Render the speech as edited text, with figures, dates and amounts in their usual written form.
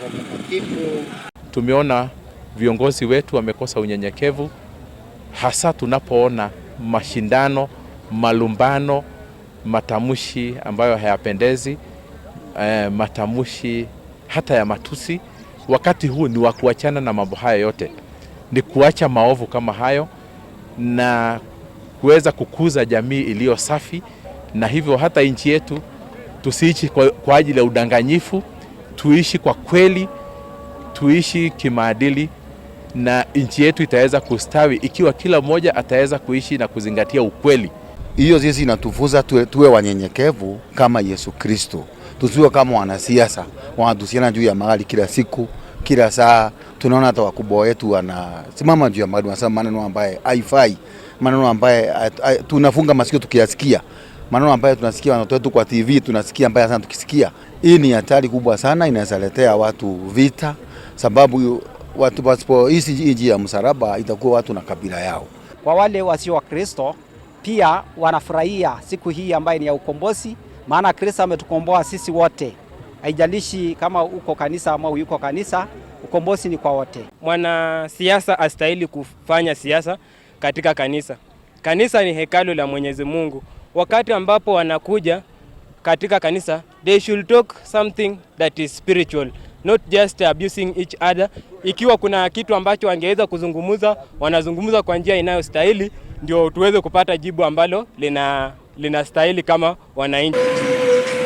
Roho Mtakatifu. Tumeona viongozi wetu wamekosa unyenyekevu, hasa tunapoona mashindano, malumbano, matamshi ambayo hayapendezi, matamshi hata ya matusi. Wakati huu ni wa kuachana na mambo haya yote, ni kuacha maovu kama hayo na kuweza kukuza jamii iliyo safi, na hivyo hata nchi yetu tusiishi kwa ajili ya udanganyifu, tuishi kwa kweli, tuishi kimaadili, na nchi yetu itaweza kustawi ikiwa kila mmoja ataweza kuishi na kuzingatia ukweli. Hiyo sisi inatufunza tuwe wanyenyekevu kama Yesu Kristo, tusiwe kama wanasiasa wanatusiana juu ya mahali kila siku kila saa. Tunaona hata wakubwa wetu wanasimama juu ya mahali, wanasema maneno ambaye haifai, maneno ambaye tunafunga masikio tukiyasikia, maneno ambayo tunasikia watoto wetu kwa TV tunasikia mbaya sana tukisikia. Hii ni hatari kubwa sana, inaweza letea watu vita, sababu watu pasipoishi njia ya msalaba itakuwa watu na kabila yao. Kwa wale wasio wa Kristo pia wanafurahia siku hii ambayo ni ya ukombozi, maana Kristo ametukomboa sisi wote. Haijalishi kama uko kanisa ama uyuko kanisa, ukombozi ni kwa wote. Mwanasiasa astahili kufanya siasa katika kanisa. Kanisa ni hekalu la Mwenyezi Mungu. Wakati ambapo wanakuja katika kanisa, they should talk something that is spiritual, not just abusing each other. Ikiwa kuna kitu ambacho wangeweza kuzungumza, wanazungumza kwa njia inayostahili, ndio tuweze kupata jibu ambalo linastahili kama wananchi.